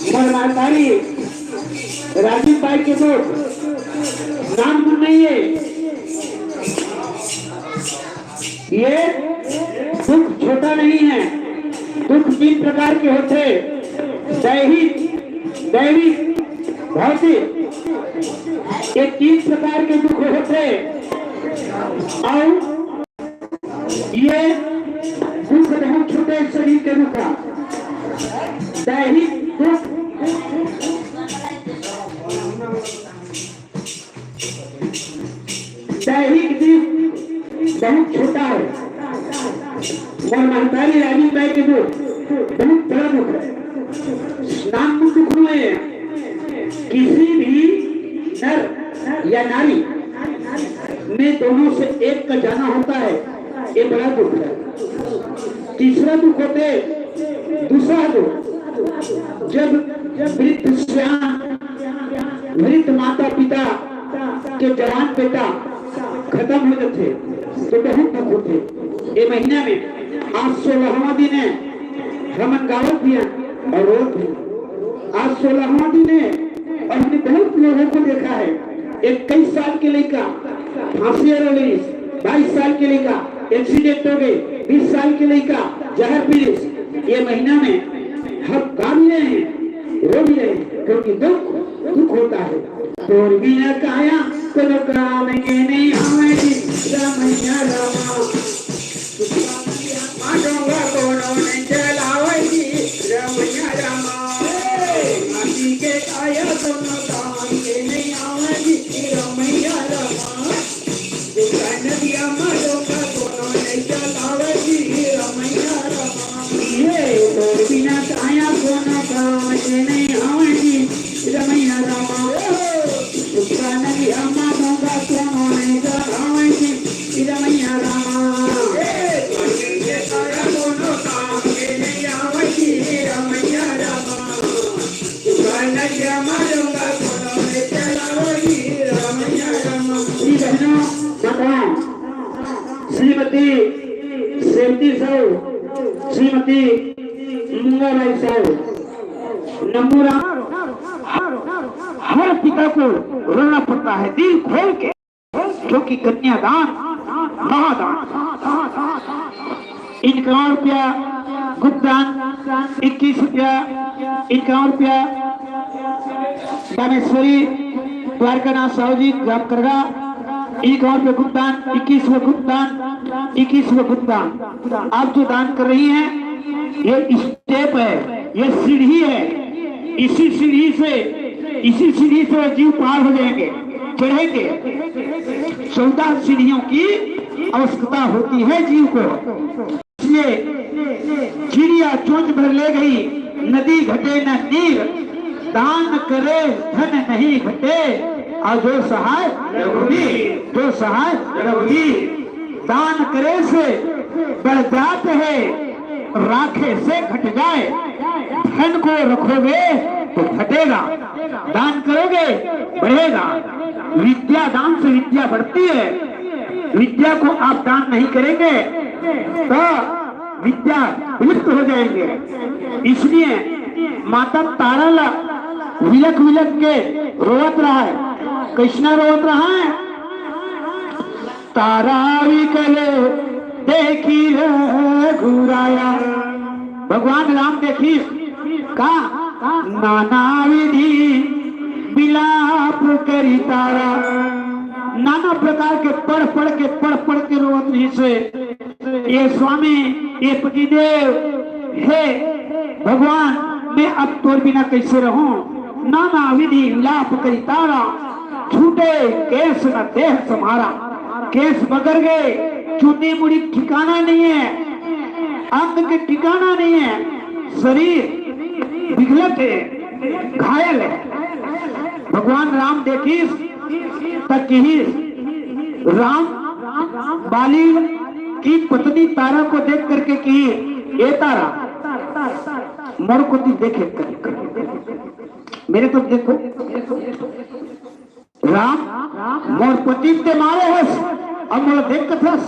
मोर महतारी राजीव बाई के दो नाम गुण नहीं है। ये दुख छोटा नहीं है। दुख तीन प्रकार के होथे, दैहिक, दैविक, भौतिक। ये तीन प्रकार के दुख होथे। और ये दुख बहुत छोटे शरीर के दुख है। दैहिक दुख, दैहिक दुख बहुत छोटा है। मोर महतारी रानी बाई के दुख बहुत बड़ा दुख है। नाम दुख हुए, किसी भी नर या नारी में दोनों से एक का जाना होता है, ये बड़ा दुख है। तीसरा दुख होते, दूसरा दुख, जब वृद्ध सियान, वृद्ध माता पिता के जवान बेटा खत्म हो जाते, तो बहुत दुख होते। ये महीना में आज सोलहवाँ दिन है, हमन गावत भी हैं और रोत भी। आज सोलहवाँ दिन है और हमने बहुत लोगों को देखा है, इक्कीस साल के लइका फांसी वाला लेलिस, बाईस साल के लइका एक्सीडेंट हो गए, बीस साल के लइका जहर पी लिस। ये महीना में हम गा भी रहे हैं, रो भी रहे हैं, क्योंकि दुख, दुख होता है। तोर बिना काया कोनो काम के नहीं आवे जी, रामैया रामा। माटोंगा कोनो नहीं चलावे जी, रामैया रामा। माटी के काया कोनो काम के नहीं आवे जी, रामैया रामा। दुकान दिया माटोंगा कोनो नहीं चलावे जी, रामैया रामा। ये तोर बिना काया कोनो काम के नहीं आवे जी, रामैया रामा। दुकान दिया माटोंगा कोनो नहीं चलावे जी, रामैया रामा। जी बहनों, बताओ, श्रीमती सेवती साहू, श्रीमती मुंगाबाई साहू, नमूरा हर, हर पिता को रोना पड़ता है दिल खोल के। क्योंकि कन्यादान महादान। इक्यावन रुपया गुप्तदान, इक्कीस रुपया, इक्यावन रुपया दानेश्वरी द्वारकानाथ साहू जी ग्राम करगा, इक्यावन रुपया गुप्तदान, इक्कीस रुपया गुप्तदान, इक्कीस रुपया गुप्तदान। आप जो दान कर रही हैं, ये स्टेप है, ये सीढ़ी है। इसी सीढ़ी से, इसी सीढ़ी से वो जीव पार हो जाएंगे, चढ़ेंगे। चौदह सीढ़ियों की आवश्यकता होती है जीव को। इसलिए चिड़िया चोंच भर ले गई, नदी घटे न नीर, दान करे धन नहीं घटे। और जो सहाय रघुवीर, जो सहाय रघुवीर, दान करे से बढ़ जात है, राखे से घट जाए। धन को रखोगे तो घटेगा, दान करोगे बढ़ेगा। विद्या दान से विद्या बढ़ती है। विद्या को आप दान नहीं करेंगे तो विद्या विलुप्त हो जाएंगे। इसलिए माता तारा ला विलख विलख के रोवत रहा है। कृष्णा रोवत रहा है, तारा विकल देखी रघुराया। भगवान राम देखी का नाना विधि विलाप करी तारा, नाना प्रकार के पढ़ पढ़ के, पढ़ पढ़ के रोवत रहिसे, ये स्वामी, ये पतिदेव, हे भगवान, मैं अब तोर बिना कैसे रहूं? नाना विधि विलाप करी तारा, छूटे केस न देह समारा। केस बगर गए, चुन्नी मुड़ी ठिकाना नहीं है, अंग के ठिकाना नहीं है, शरीर विगलत है, घायल है। भगवान राम देखिस त किहिस, राम बाली की पत्नी तारा को देख करके कही, "ए तारा, मोर कोती देखे, मेरे तरफ देखो।" राम, मोर पति ते मारे हस, अब मोला देख कथस।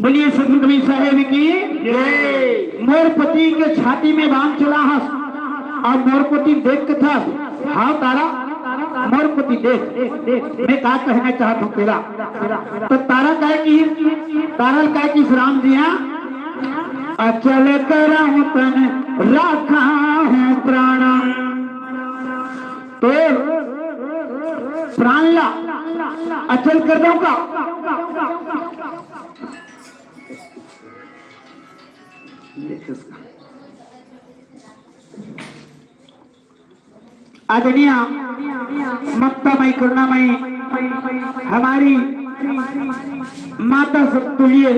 बोलिए सतगुरु कबीर साहेब की जय। मोर पति के छाती में बाण चला हस, अब मोर पति देख कथस। हाँ तारा, मोर पति देख, मैं का कहना चाहत हूँ तेला। तो तारा काय की, तारा काय की राम जी, हाँ, अचल करहु तन राखहु प्राण। तो प्राण ला अचल कर दो का? आदरणीय ममता मई, करुणा मई, हमारी माता समतुल्य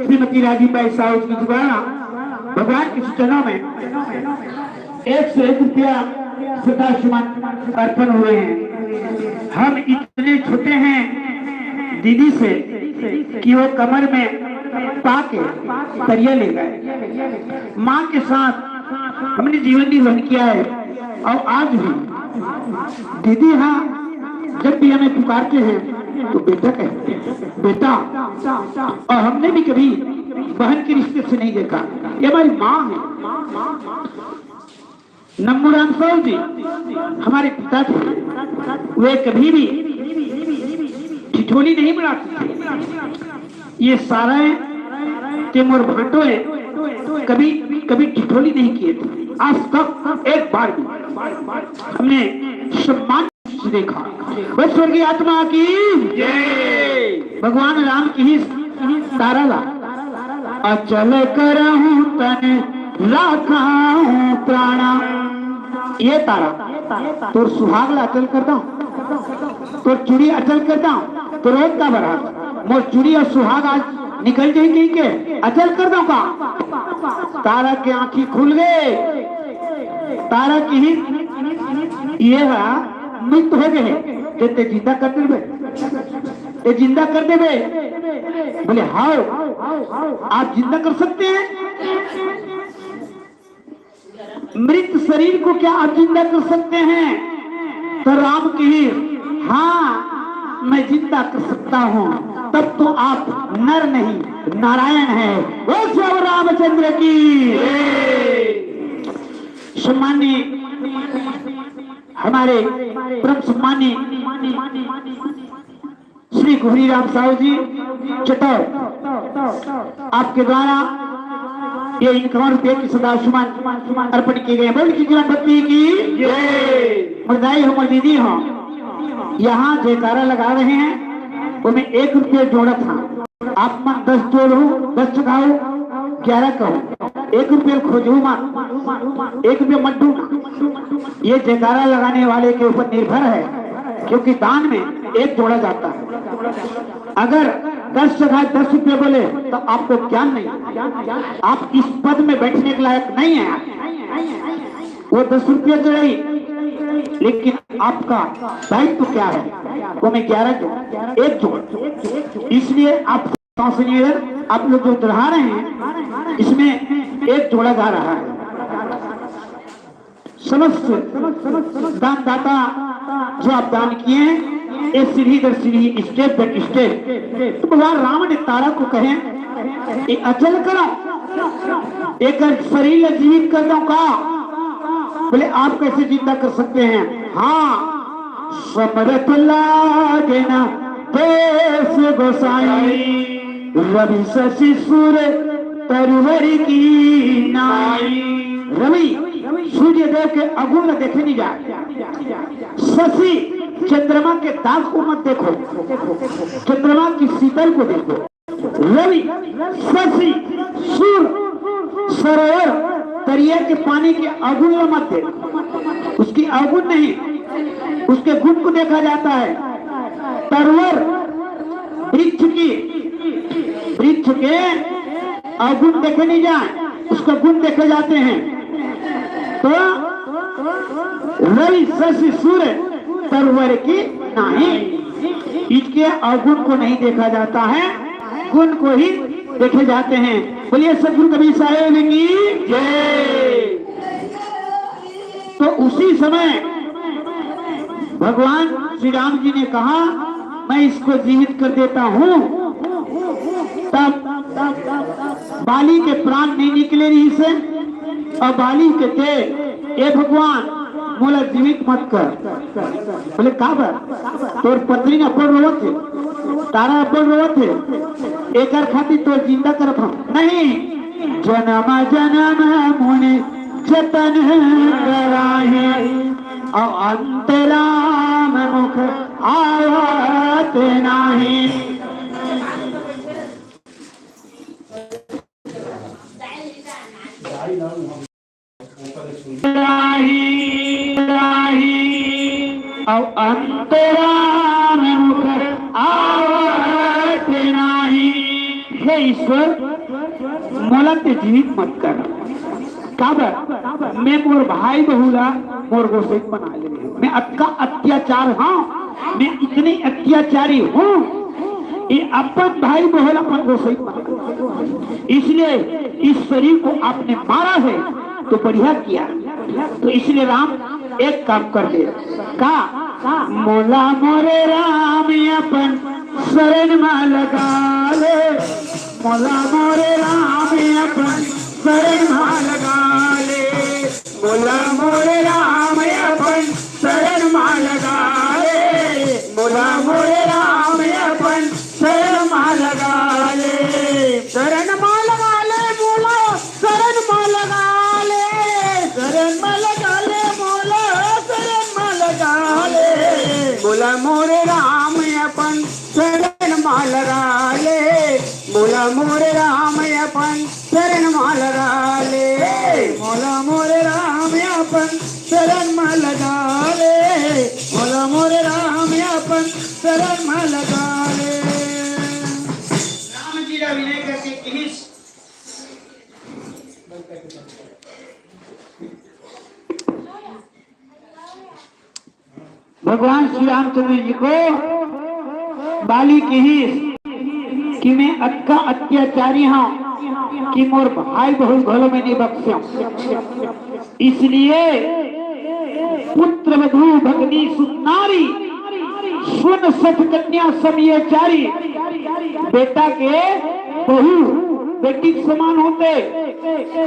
श्रीमती राजीबाई साहू जी द्वारा भगवान के चरणों में एक सौ एक रुपया श्रद्धा सुमन अर्पण हुए हैं। हम इतने छोटे हैं दीदी से कि वो कमर में पाके तरिया ले गए। माँ के साथ हमने जीवन निर्वाह किया है और आज भी दीदी हाँ जब भी हमें पुकारते हैं तो बेटा कहते हैं, बेटा। और हमने भी कभी बहन के रिश्ते से नहीं देखा, ये हमारी माँ है। नम्बूराम साहू जी हमारे पिता थे, वे कभी भी ठिठोली नहीं बनाते थे। ये सारा है कि मोर भांटो है, कभी कभी ठिठोली नहीं किए थे। आज तक एक बार भी हमने सम्मान से देखा। बस स्वर्गीय आत्मा की जय। भगवान राम की ही तारा ला अचल करहु तन राखहु प्राणा। ये तारा तोर सुहाग ला अचल कर दो, तोर चूड़ी अचल कर दो, तो रोज का बरात मोर चूड़ी और सुहाग आज निकल जाई कहिके अचल कर दो का? तारा के आंखी खुल गए, तारा की ही ये हा मृत हो गए, ते जिंदा कर देबे, ते जिंदा कर देबे। बोले, हाव, आप जिंदा कर सकते हैं? मृत शरीर को क्या आप जिंदा कर सकते हैं? तो राम कही, हाँ, मैं जिंदा कर सकता हूँ। तब तो आप नर नहीं, नारायण है। वो सब रामचंद्र की। सम्मान्य, हमारे परम सम्मान्य श्री घोरीराम साहू जी चटौर, आपके द्वारा ये इक्यावन रुपये की श्रद्धा सुमन अर्पण किए गए। बोल की जीवन भक्ति की जय। मर्दाई हो, मर्दीदी हो, यहाँ जयकारा लगा रहे हैं, ओमे एक रुपया जोड़त हा। आप मन दस जोड़हू, दस चघाऊ, ग्यारह कहू, एक रुपया खोजहू मत, एक रुपया मत ढूंढना। ये जयकारा लगाने वाले के ऊपर निर्भर है, क्योंकि दान में एक जोड़ा जाता है। अगर दस जगह दस रुपये बोले तो आपको ज्ञान नहीं, आप इस पद में बैठने के लायक नहीं है। वो दस रुपये तो रही, लेकिन आपका दायित्व क्या है? वो मैं ग्यारह जोड़, एक जोड़। इसलिए आप, आपसे निवेदन, आप लोग जो चढ़ा रहे हैं, इसमें एक जोड़ा जा रहा है। समस्त दानदाता जो आप दान किए हैं, ये सीढ़ी दर सीढ़ी, step by step, तो भगवान राम ने तारा को कहे, "ये अचल करो, एक शरीर ला जीवित कर दो का?" बोले, "आप कैसे जिंदा कर सकते हैं?" हाँ, समरथ लागे ना देश गोसाई, रवि शशि सूर तरवर की नाई। रवि सूर्य देव के अगुन ला देखे नहीं जाए, शशि चंद्रमा के दाग को मत देखो, चंद्रमा की शीतल को देखो। रवि, शशि, सूर, सरोवर, दरिया के पानी के अवगुण ला मत देख, उसकी अवगुण नहीं, उसके गुण को देखा जाता है। तरवर, वृक्ष की, वृक्ष के अवगुण देखे नहीं जाए, उसका गुण देखे जाते हैं। तो रवि, शशि, सूर्य, तरवर की नाई। इसके अवगुण को नहीं देखा जाता है, गुण को ही देखे जाते हैं। बोलिए सतगुरु कबीर साहेब की जय। तो उसी समय भगवान श्री राम जी ने कहा, "मैं इसको जीवित कर देता हूँ।" तब बाली के प्राण नहीं निकले रहिसे, और बाली कहथे, "ए भगवान, मोला जीवित मत कर।" बोले, "काबर? तोर पत्नी अब्बड़ रोवत हे, तारा अब्बड़ रोवत हे, एकर खातिर तोर जिंदा करत हंव।" "नहीं, जनम जनम मुनि जतन कराही, अउ अंत राम मुख आवत नाही।" राही, राही, अउ अंत राम मुख आवत नाही। हे ईश्वर, मोला ते जीवित मत कर। काबर? मैं मोर भाई बहू ला मोर गोसई बना ले। मैं अतका अत्याचार, हाँ, मैं इतनी अत्याचारी हूँ कि अपन भाई बहू ला अपन गोसई बना ले। इसलिए इस शरीर को आपने मारा है तो बढ़िया किया। तो इसलिए राम एक काम कर दे, का? "मोला मोरे राम अपन शरण मा लगा ले, मोला मोरे राम अपन शरण मा लगा ले, मोला मोरे राम अपन शरण मा लगा ले, मोला मोरे राम अपन शरण मा लगा ले, शरण मा लगा ले, मोला शरण मा लगा ले, शरण मा लगा ले, मोला शरण मा लगा ले, मोला मोरे राम अपन शरण मा लगा ले, मोला मोरे राम अपन शरण मा लगा ले, मोला मोरे राम अपन शरण मा लगा ले, मोला मोरे राम अपन शरण मा लगा ले।" राम जी ला विनय करके किहिस। भगवान श्री रामचंद्र जी को बाली किहिस कि मैं अतका अत्याचारी हंव कि मोर भाई बहू घलो में नहीं बख्स्यों। इसलिए पुत्र वधू भगनी सुत नारी, सुन सत कन्या सम ये चारी। बेटा के बहू बेटी के समान होथे,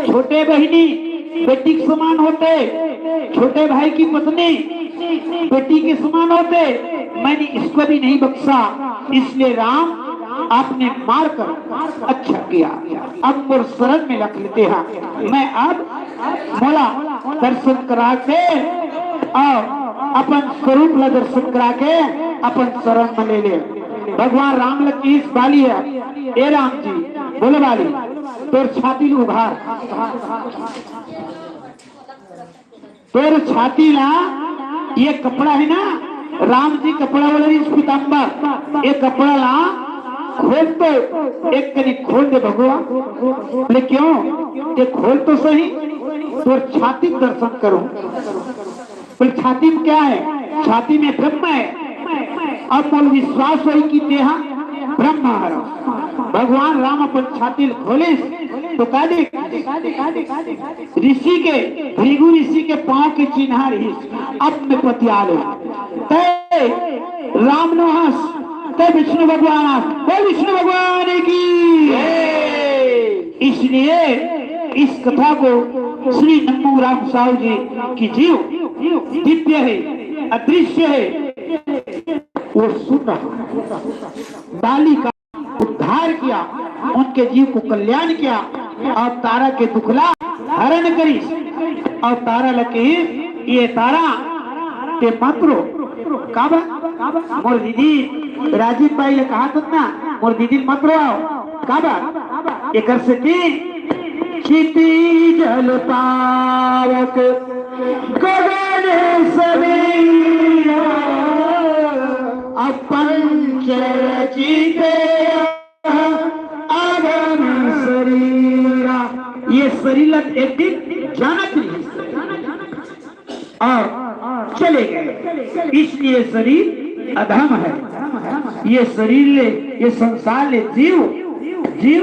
छोटे बहिनी बेटी के समान होथे, छोटे भाई की पत्नी बेटी के समान होथे। मैंने इसको भी नहीं बख्शा, इसलिए राम आपने मार कर अच्छा किया। अब मोर शरण में रख लेते हैं, मैं अब मोला दर्शन करा के और अपन स्वरूप ला दर्शन करा के अपन शरण में ले ले। भगवान राम ल किहिस बाली ह, ए राम जी, बोले बाली, तोर छाती ल उघार, तोर छाती ला, ये कपड़ा है ना, राम जी कपड़ा वाला, इस पीताम्बर, ये कपड़ा ला खोल तो, एक कनी खोल दे भगवान। बोले, क्यों? ये खोल तो सही, तोर छाती के दर्शन करूं। बोले, छाती में क्या है? छाती में ब्रह्म है। अब मोला विश्वास होई कि तेहा ब्रह्म हरव। भगवान राम अपन छाती ल खोलिस तो का देख, ऋषि के, भृगु ऋषि के पांव के चिन्हा रहिस। अब मैं पतियाल हूं। तय राम नोहस, तय विष्णु भगवान आस। बोल विष्णु भगवान की। इसलिए इस कथा को श्री नमू राम साहू जी की जीव दिव्य है, अदृश्य है, वो सुन रहा है। बाली का उद्धार किया, उनके जीव को कल्याण किया, और तारा के दुखला हरण करिस। और तारा ल किहिस, ये तारा, ते मत रो। काबर? मोर दीदी राजीव बाई ल कहा था ना, मोर दीदी ल मत रोवाव। काबर? एकर सेती क्षिति जल पावक गगन समीर, अब पंच रचित अधम शरीरा। ये शरीर ला एक दिन जाना चाहिए और चले गए, इसलिए शरीर अधम है। ये शरीर ले, ये संसार ले जीव, जीव,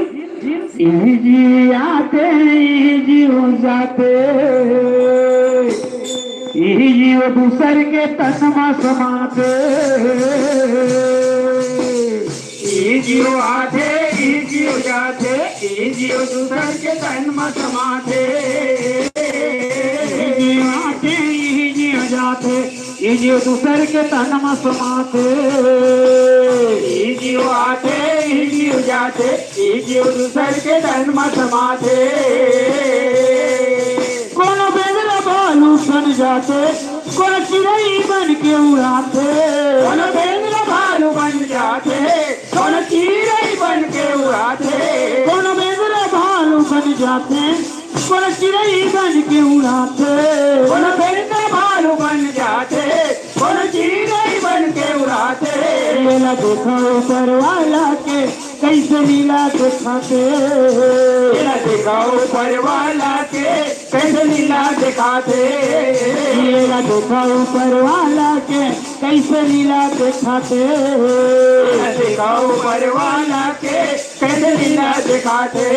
इही जीव आते, इही जीव जाते, इही जीव दूसर के तन म समाते। इही जीव आते, इही जीव जाते, इही जीव दूसर के तन म समाते। इही जीव आते, इही जीव जाते, इही जीव दूसर के तन म समाते। इही जीव आते, इही जीव जाते, इही जीव दूसर के तन म समाते। कोनो बेंदरा भालू बन जाते, कोनो चिरई बन के उड़ाते। कोनो बेंदरा भालू बन जाते, कोनो चिरई बन के उड़ाते। कोनो बेंदरा भालू बन जाते, कोनो चिरई बन के उड़ाते। कोनो बेंदरा भालू बन जाते, कोनो चिरई बन के उड़ाते। एला देखा ऊपर वाला के, कइसे लीला देखाथे। एला देखा ऊपर वाला के, कइसे लीला देखाथे। एला देखा ऊपर वाला के, कइसे लीला देखाथे। एला देखा ऊपर वाला के, कइसे लीला देखाथे।